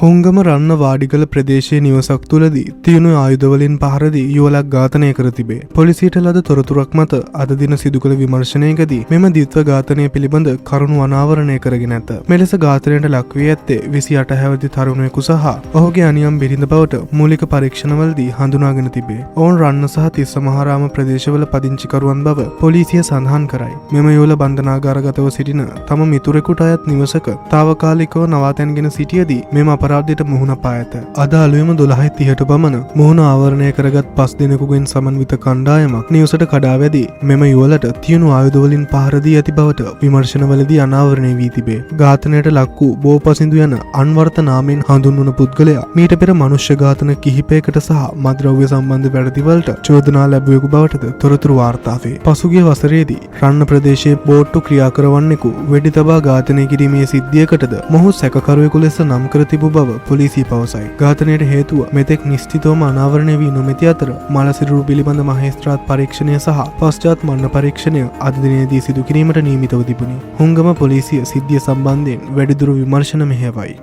හුංගම රන්න වාඩිගල ප්‍රදේශයේ නිවසක් තුලදී තියුණු ආයුධවලින් පහර දී යුවලක් ඝාතනය කර තිබේ. පොලිසියට ලද තොරතුරක් මත අද දින සිදු කළ විමර්ශනයකදී මෙම ද්විත්ව ඝාතනය පිළිබඳ කරුණු අනාවරණය කරගෙන ඇත. මෙලෙස ඝාතනයට ලක් වී ඇත්තේ 28 හැවිරිදි තරුණයෙකු සහ ඔහුගේ අනියම් බිරිඳ බවට මූලික පරීක්ෂණවලදී හඳුනාගෙන තිබේ. ඔවුන් රන්න සහ තිස්සමහාරාම ප්‍රදේශවල පදිංචිකරුවන් බව පොලිසිය සඳහන් කරයි. මෙම යුවල බන්ධනාගාරගතව සිටින තම මිතුරෙකුට අයත් නිවසක තාවකාලිකව නවාතැන්ගෙන සිටියදී මෙම අපරාධයට මුහුණ පා ඇත. අද අලුයම 12:30ට පමණ මුහුණ ආවරණය කරගත් පස් දෙනෙකුගෙන් සමන්විත කණ්ඩායමක් නිවසට කඩා වැදී මෙම යුවලට තියුණු ආයුධවලින් පහර දී ඇති බවට විමර්ශනවලදී අනාවරණය වී තිබේ. ඝාතනයට ලක් වූ බෝපසිඳු යන අන්වර්ථ නාමයෙන් හඳුන්වන පුද්ගලයා මීට පෙර මනුෂ්‍ය ඝාතන කිහිපයකට සහ මත්ද්‍රව්‍ය සම්බන්ධ වැරදිවලට චෝදනා ලැබුවෙකු බවටද තොරතුරු වාර්තා වේ. පසුගිය වසරේදී රන්න ප්‍රදේශයේ බෝට්ටු ක්‍රියා කරවන්නෙකු වෙඩි තබා ඝාතනය කිරීමේ සිද්ධියකටද මොහු සැකකරුවෙකු ලෙස නම් කර තිබූ බව පොලිසිය පවසයි. ඝාතනයට හේතුව මෙතෙක් නිශ්චිතවම අනාවරණය වී නොමැති අතර මළ සිරුරු පිළිබඳ මහේස්ත්‍රාත් පරීක්ෂණය සහ පශ්චාත් මරණ පරීක්ෂණය අද දිනේදී සිදු කිරීමට නියමිතව තිබුණි. හුංගම පොලිසිය සිද්ධිය සම්බන්ධයෙන් වැඩිදුර විමර්ශන මෙහෙයවයි.